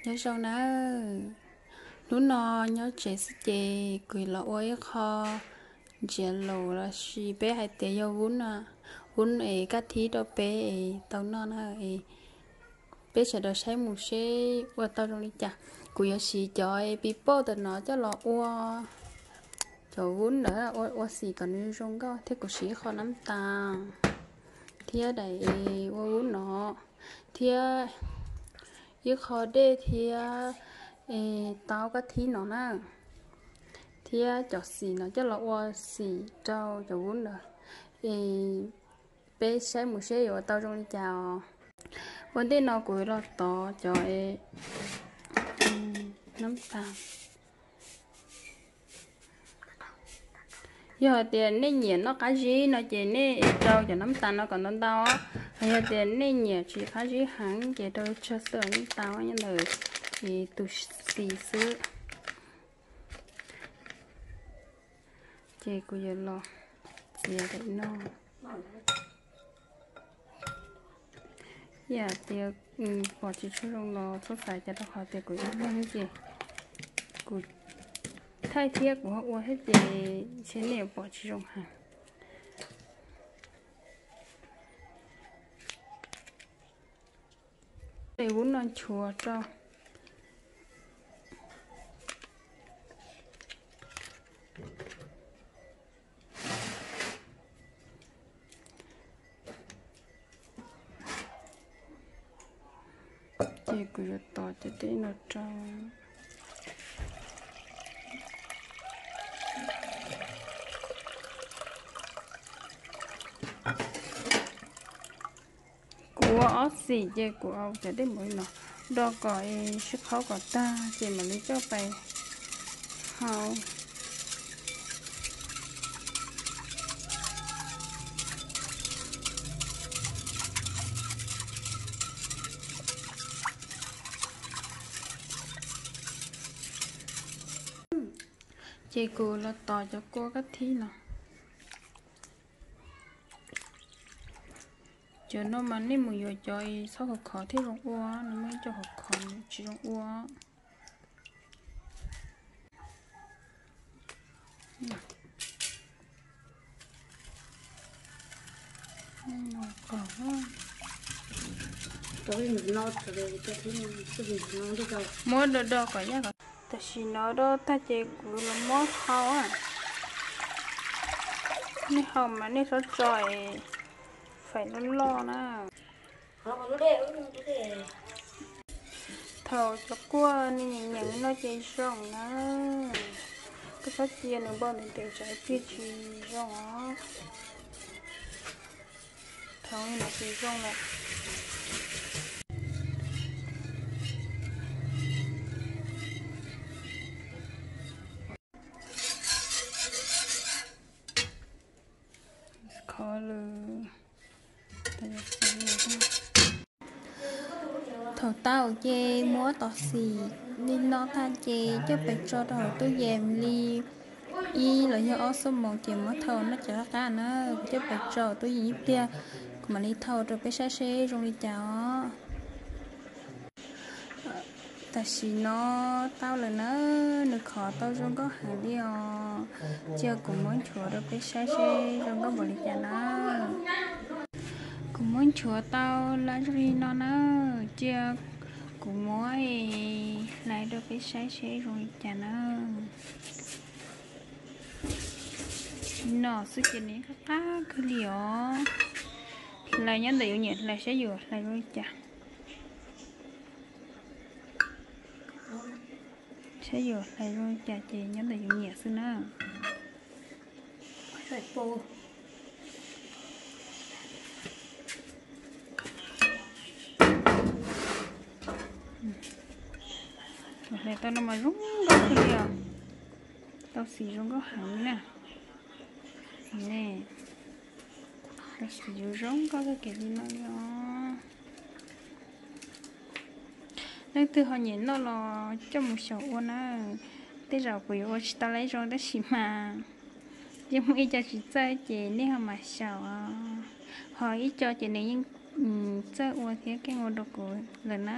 Nyob zoo nawb, hnub no nyob tsev xwb ces kuv los ua ib qho ntsiav laus los sis peb hais tias yog vub no, vub es kab thib rau peb es tau noj na es peb sawv daws saib mus seb ua tau zoo li cas. Kuv yuav siv cov pis pauj tam no coj los ua cov vub ntawd ua xim kom nws zoo nkauj thiab kuv siv ib qho nab tas thiab daim es ua vub no thiab ib qho dej thiab es tau kab thib no na thiab cov xim no coj los ua xim rau cov vub ntawd es peb saib mus seb yuav ua tau zoo li cas os. Ua ntej no kuv los tov cov nab tas. Yog hais tias nej nyiam noj qab zib no ces nej rau cov nab tas no kom ntau ntau, hos yog tias nej nyiam tsis qab zib heev ces rau tsawg xwb nab tas nyob ntawm tus xim xwb. Ces kuv yuav los txiav daim no. Yam tias pom tsis tshua zoo los txhob xav cas rau qhov tias kuv ib leeg ces kuv thaij thiab kuv ho ua thiab ces ntshe nej yuav pom tsis zoo heev. Vub no nchuav rau. Ces kuv yuav tos cov dej no rau. Kuv ua ob xim ces kuv ua cov dej npaum li no do kom sib qhaub kom tag ces mam li coj pais hau. Ces kuv los tos cov kua kab thib no. Cov no mas nej mus yuav cov txhob khov khov thiaj zoo ua, nws muaj ib co khov khov tsis zoo ua. Muab do do kom yaj kom. Tam sim no do tag ces kuv los muab hau. Nej hau mas nej txhob tso faim loj loj na. Thaum cov kua nws nyeem nyeem no ces zoo na. Koj txhob cia nws npau ntev ntev tsam ib pliag tsis zoo os. Thaum no ces zoo lawm. Khov lawm. Thaum tau ces muab tov xim li no tag ces coj pes tso rau hauv tub yees li ib los yog ob xuab moos ces muab thau noj ces qab qab na. Kuv coj pes tso hauv tub yees ib pliag, kuv mam li thau rau peb saib seb zoo li cas os. Tam sim no tau lawm na, nws khov tau zoo nkauj heev li os. Cia kuv muab nchuav rau peb saib seb zoo nkauj npaum li cas na. Kuv muab nchuav tau lawm zoo li no na, cia kuv muab hlais rau peb saib seb zoo li cas na. Li no xwb ces nws qab qab kawg li os. Hlais nyob ntawm yus nyiam hlais saib yus hlais zoo li cas. Saib yus hlais zoo li cas ces nyob ntawm yus nyiam xwb na. Hlais tau no mas zoo nkauj kawg li os. Tau xim zoo nkauj heev na. Tau xim yuav zoo nkauj tag kev li no li os. Leej twg ho nyiam noj los coj mus xyaum ua na. Tej zaum kuv yuav ua tsis tau lawm zoo tab sis mas yeej muaj ib co tsis txawj ces nej ho mam xyaum. Ho ib co ces nws yeej txawj ua thiab keej ua dua kuv lawm na.